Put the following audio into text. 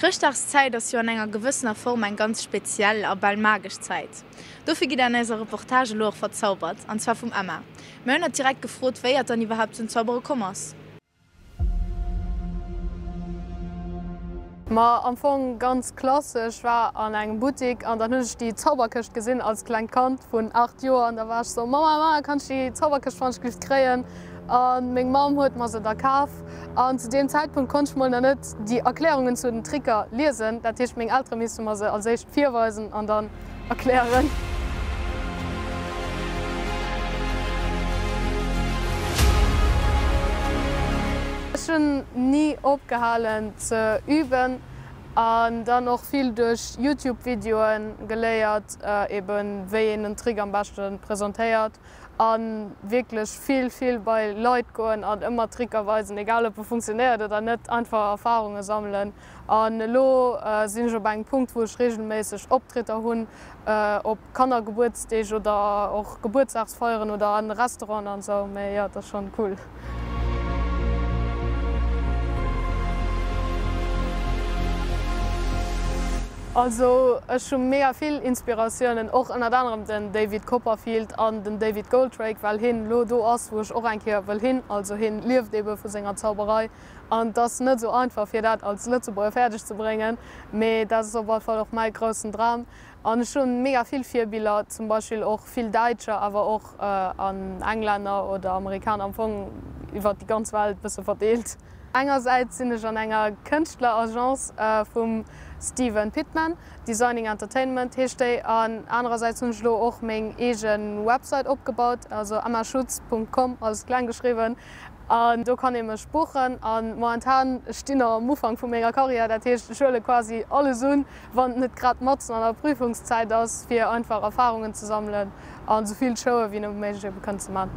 D'Chrëschtdagszäit ass jo an enger gewëssener Form eng ganz speziell a bal magesch Zäit. Dofir gitt der an eiser Reportage elo och verzaubert, an zwar vum Emma. Mir hunn hatt direkt gefrot, wéi hatt dann iwwerhaapt zum Zaubere komm ass. Ma am Fong ganz klassesch, war an engem Buttik an dann hunn ech déi Zauberkëscht gesinn als klengt Kand vun 8 Joer an da war ech sou, Mama, Mama, kann ech déi Zauberkëscht wann ech giff kréien? A meng Mamm huet mer se da kaf an zu deem Zäitpunkt konnt ech mol nach net déi Erklärungen zu den Tricker liesen. Dat heescht, meng Eltere misste mer se als éischt virweisen an dann erklären. Ech hunn ni opgehalen ze üben an dann och vill duerch Youtube-Videoe geléiert, eben wéi een en Trick am beschte presentéiert. A wierklech vill, vill bei Leit goen an ëmmer Tricker weisen, egal ob e funktionéiert oder net, einfach Erfarunge sammelen. An elo sinn ech op engem Punkt, wou ech reegelméisseg Optritter hunn, op Kannergebuertsdeeg oder och Gebuertsdagsfeieren oder an Restauranten an esou. Mee jo, et ass schonn cool. Also ech hu mega vill Inspiratiounen, och ënnert anerem den David Copperfield an den David Goldrake, well hien elo do ass wou ech och eng Kéier wëll hin. Also hien lieft ebe vu senger Zauberei an et ass net esou einfach fir dat als Lëtzebuerger fäerdeg ze bréngen, mee dat ass op alle Fall och mäi groussen Dram. An ech hu mega vill Virbiller, zum Beispill och vill Däitscher, awer och an Englänner oder Amerikaner, am Fong iwwert déi ganz Welt bësse verdeelt. Engersäits sinn ech an enger Kënschtleragence vum Steven Pitman, Designing Entertainment heescht déi, an anerersäits hunn ech elo och meng eege Website opgebaut, also emmaschutz.com, alles kleng geschriwwen, an do kann ee mech buchen. A momentan, ech stinn nach am Ufank vu menger Karriär, dat heescht ech huele quasi alles un, wann et net grad matzen an der Prüfungszäit ass, fir einfach Erfarungen ze sammelen an esou vill Showe wéi nëmme méiglech ebe kënnen ze man.